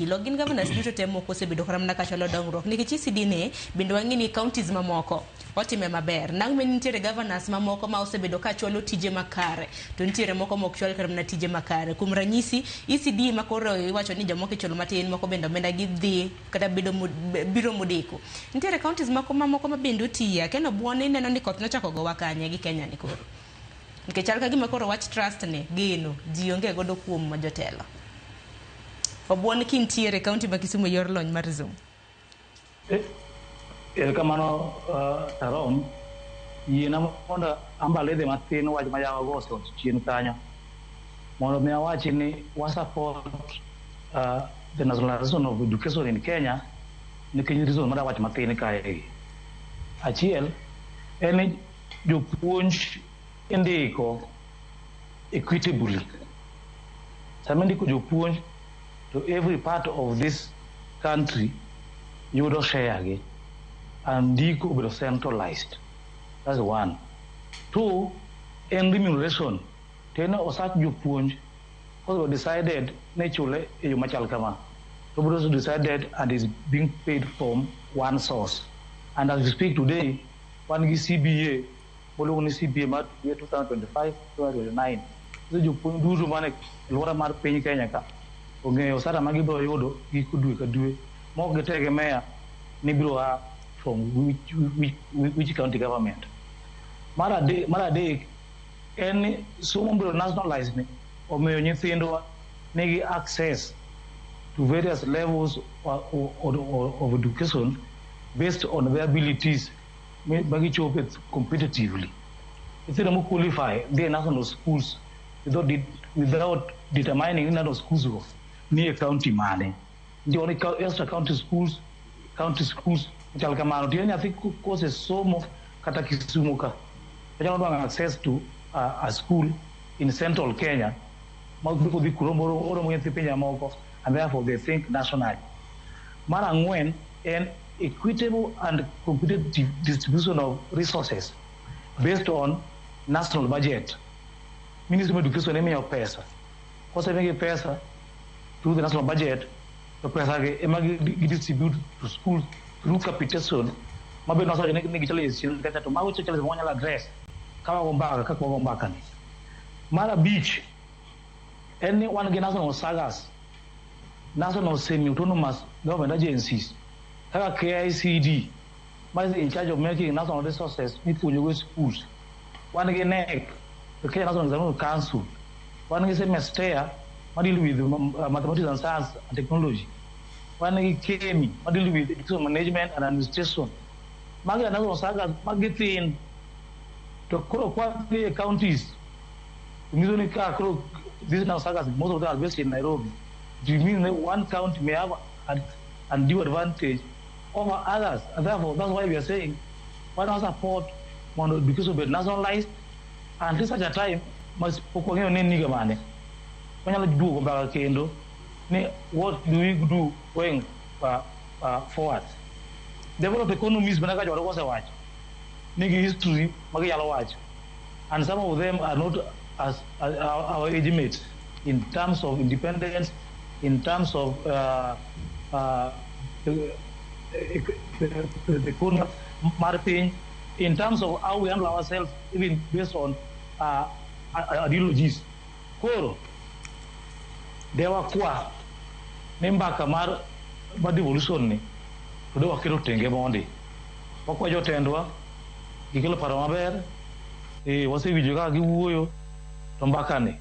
Ok gin governors duto te moko osebedo kata mana kachwalo dongruok nikech ECD ni bende wang'e ni counties mamoko otime maber. Nang' ni nitiere governors mamoko ma osebedo ka chwalo tije makare to nitiere moko mok chwal kata mana tije makare. Kuom ranyisi, ECD ma koro iwacho ni jomoko ichulo matin, moko bende omenda gidhi kata bedo biro modeko. Nitiere counties moko mamoko ma bende otiye. Ken Obuon, ineno ni koth nochako gowa kanye gi Kenya ni koro? Nikech chal ka gima koro wach trust ni, geno, ji onge godo kuom jotelo. Obuon, kintiere county ma Kisumu yor lony mar Zoom. Erokamano, Sharon. Yiena mondo ambaledhe matin wach ma yawa go osewacho chien kanyo. Mondo mi awachi ni wa support the nationalization of education in Kenya nikech reason mar wacho matin kae. Achiel en ni jopuonj indiko equitably. Sama indiko jopuonj to every part of this country yudo share gi and ndiko obedo centralized. That's one. Two, en remuneration. To en osach jopuonj koro decided ni ichule e yo machal kama. To biro decided and is being paid from one source. And as we speak today, wan gi CBA, waluongo ni CBA mar year 2025 2029. So jopuonj duto mane alwora mar piny Kenya ka ong'eyo osara ma gibiro yudo giko dwe ka dwe mok gitegemea ni biro a from which county government. Mar adek en ni somo biro nationalize ni omiyo nyithindwa nigi access to various levels of education based on their abilities ma gichope competitively. Nyithindo mo qualify dhi e national schools without determining ni national schools go ni e county mane. Nitie wan gi extra county schools, county schools chal kamano. Tiende nyathi kosesomo kata Kisumu ka, onyalo nwang'o access to a school in central Kenya ma kodhi kuro oromo gi nyithi pinje moko, and therefore they think nationally. Mar ang'wen en equitable and competitive distribution of resources based on national budget. Ministry of Education imiyo pesa. Kosemigi pesa through the national budget, to pesa gi ema gi distribute to schools through capitation ma be nosewacho ni nigi challenges chien kacha, to mago challenges ma wanyalo address ka wago mbaka kaka wago mbaka ni. Mar abich en ni wan gi national sagas, national semi-autonomous government agencies kaka KICD ma is in charge of making national resources mipuonjogo e schools. Wan gi KNEC, the Kenya National Examination Council. Wan gi CEMASTEA ma deal with mathematics and science and technology. Wan gi KEMI ma deal with education management and administration. Magi are national sagas magi thin. To koro kwadhi e counties, nyiso ni ka koro these national sagas, most of them are based in Nairobi. It means that one county may have an undue advantage over others. And therefore, that's why we are saying why not support mondo education be nationalized until such a time ma pok wang'eyo ni en higa mane. Wanyalo duogo mbaka kendo ni what do we do going forward. Developed economies mana kaka jodongo osewacho nigi history ma ginyalo wacho, and some of them are not as our age mates in terms of independence, in terms of the economy mar piny, in terms of how we handle ourselves, even based on ideologies. Koro de wakwa ni mbaka mar devolution ni to de waketo tenge mondi. Wakwa jotendwa gikelo paro maber, wasewinjo kaka giwuoyo, to mbaka ni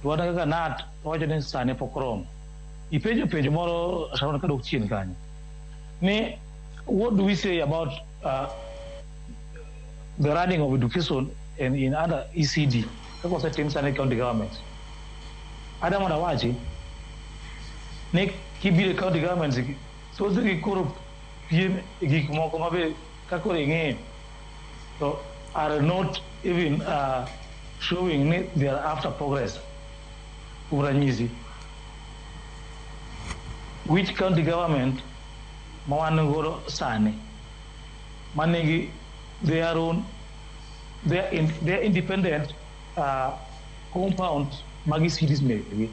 to wan kaka KNUT wawacho ni sani pok oromo. Ipenjo penjo moro, Sharon, kadok chien kanyo ni what do we say about the running of education in under ECD kaka osetim sani e county government. Ada mondo awachi ni kibiro e county governments gi, thothgi koro piem e gik moko mabe ka koro ing'iyo to are not even showing ni they are after progress. Kuom ranyisi, which county government ma wan godo sani manigi their own their independent compound mag ECDs mekgi?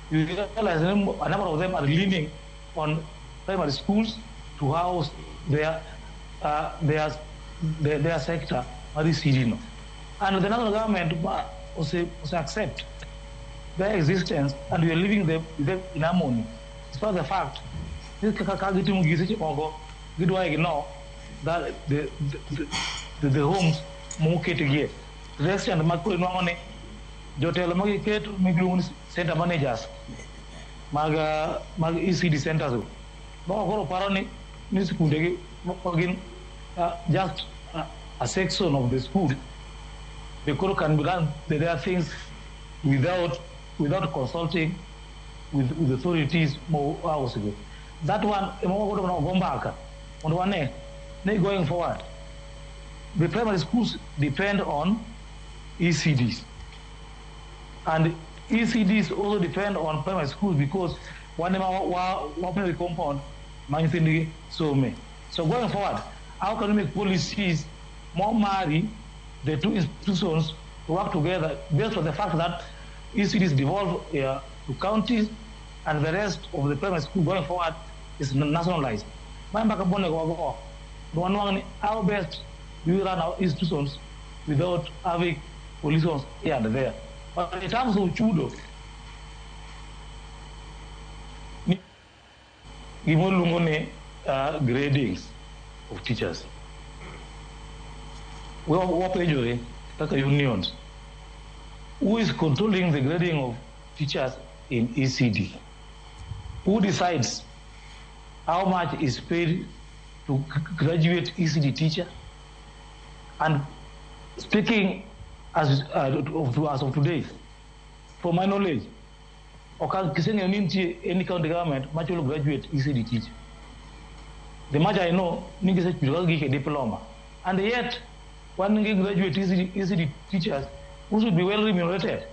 You realize a number of them are leaning on primary schools to house their sector mar ECD no. And the national government also accept their existence, and we are living them with them in harmony. Despite the fact, this kaka gitimo gi seche moko gidwa ignore that the homes moketgie. To the extent ma koro inwang'o ni jotelo magiketo miluongo ni center managers mag ECD centers go moko koro paro ni skunde gi moko gin just a section of the school. They koro can run their things without consulting with authorities mo house go. That one ema wagodo mana go mbaka mondo wane ni going forward the primary schools depend on ECDs, and ECDs also depend on primary schools because wan ema wa primary compound ma nyithindgi some. So going forward, how can we make policies more marry the two institutions to work together based on the fact that ECDs devolve to counties and the rest of the primary school going forward is nationalized. Ma mbaka bone go go. Wanwang' ni how best do we run our institutions without having collisions here and there. But in terms of chudo, ni gimoluongo ni gradings of teachers. Wapenjore kaka unions, who is controlling the grading of teachers in ECD? Who decides how much is paid to graduate ECD teacher? And speaking as of today, from my knowledge, ok kiseng'eyo ni nitie any county government machulo graduate ECD teacher. The much I know, ni gisechulo kaka gik e diploma. And yet, wan gi graduate ECD teachers who should be well remunerated.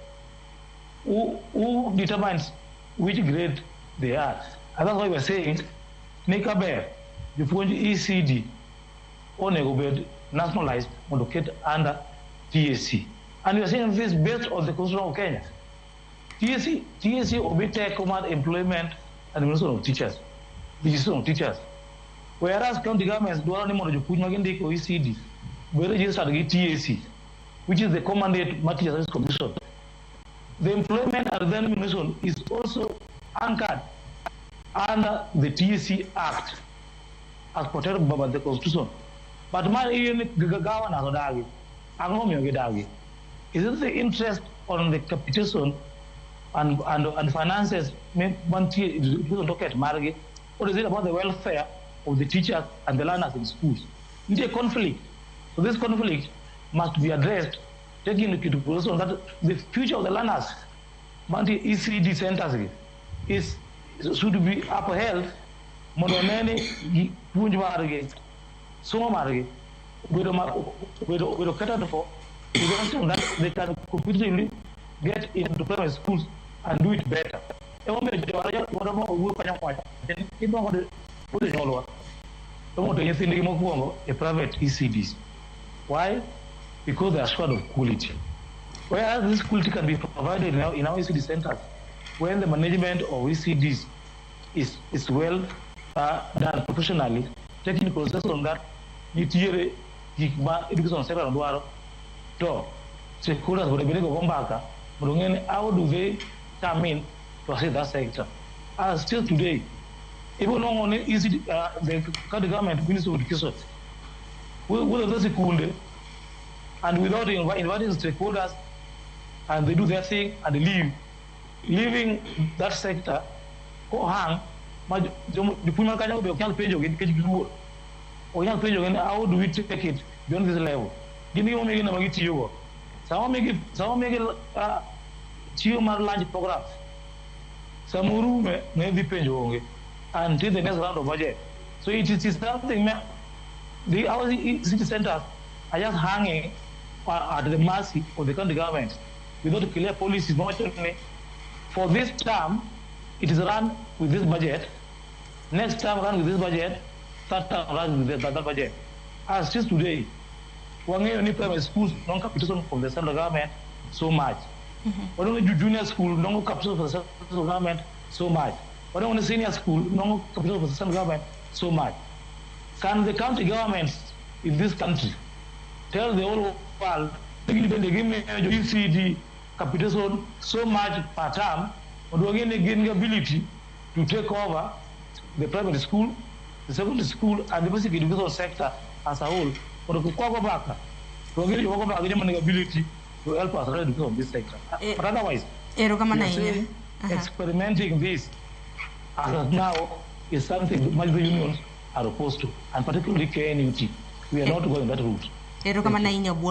Who determines which grade they are? And that's why we're saying, ni kaber, jopuonj ECD onego bed nationalized mondo ket under TSC. And we are saying this based on the Constitution of Kenya. TSC obi teko mar employment and remuneration of teachers, registration of teachers. Whereas county governments dwaro ni mondo jopuonj ma gindiko ECD be registered gi TSC, which is the commandate mar Teacher Service Commission. The employment and then remuneration is also anchored under the TSC Act as protected by the Constitution. But ma iyudo ni governors odagi, ang'o momiyo gidagi? Is it the interest on the capitation and finances mantie education docket margi, or is it about the welfare of the teachers and the learners in schools? Nitie conflict. So this conflict must be addressed, taking into consideration that the future of the learners mantie ECD centers gi is should be upheld mondo one ni puonj margi, somo margi obedo catered for to the extent that they can competitively get into primary schools and do it better. Emomiyo jowar owuoyo kanyo wacho idwang'o jonyuolwa to mondo nyithindgi mokwongo e private ECDs. Why? Because they are assured of quality. Whereas this quality can be provided in our ECD centers when the management of ECDs is well done professionally, taking consideration that nitiere gik ma education sector dwaro to stakeholders mondo bed go mbaka mondo ng'e ni how do they come in to assist that sector. As still today, even on ECD, the county government, Ministry of Education, whether those sikunde and without inviting stakeholders, and they do their thing and they leave, leaving that sector kohang ma jopuonj man kanyo be ok nyal penjogi nikech giluor, ok nyal penjogi ni how do we take it beyond this level. Gin gima omigi nama gitiyogo sama omigi chiwo mar lunch program sama orume ne dhi penjo onge until the next round of budget. So it is something the our city centers are just hanging at the mercy of the county government without clear policies. For this term, it is run with this budget. Next term, run with this budget. Third term, run with that budget. As it is today, wang'eyo ni primary schools non capitation from the central government so much. Wadwaro ni junior school nongo capitation for the central government so much. Wadwaro ni senior school nongo capitation for the central government so much. Can the county governments in this country tell the whole world gin bende gimiyo jo ECD capitation so much per term mondo wang'e ni gin gi ability to take over the primary school, the secondary school and the basic education sector as a whole, mondo kik wago mbaka to wang'e ni joma go mbaka gin joma nigi ability to help us run education in this sector. But otherwise, Erokamano we are ahinya. saying experimenting this as of now is something much the unions are opposed to, and particularly KNUT. We are not going that route. Erokamano ahinya, Obuon.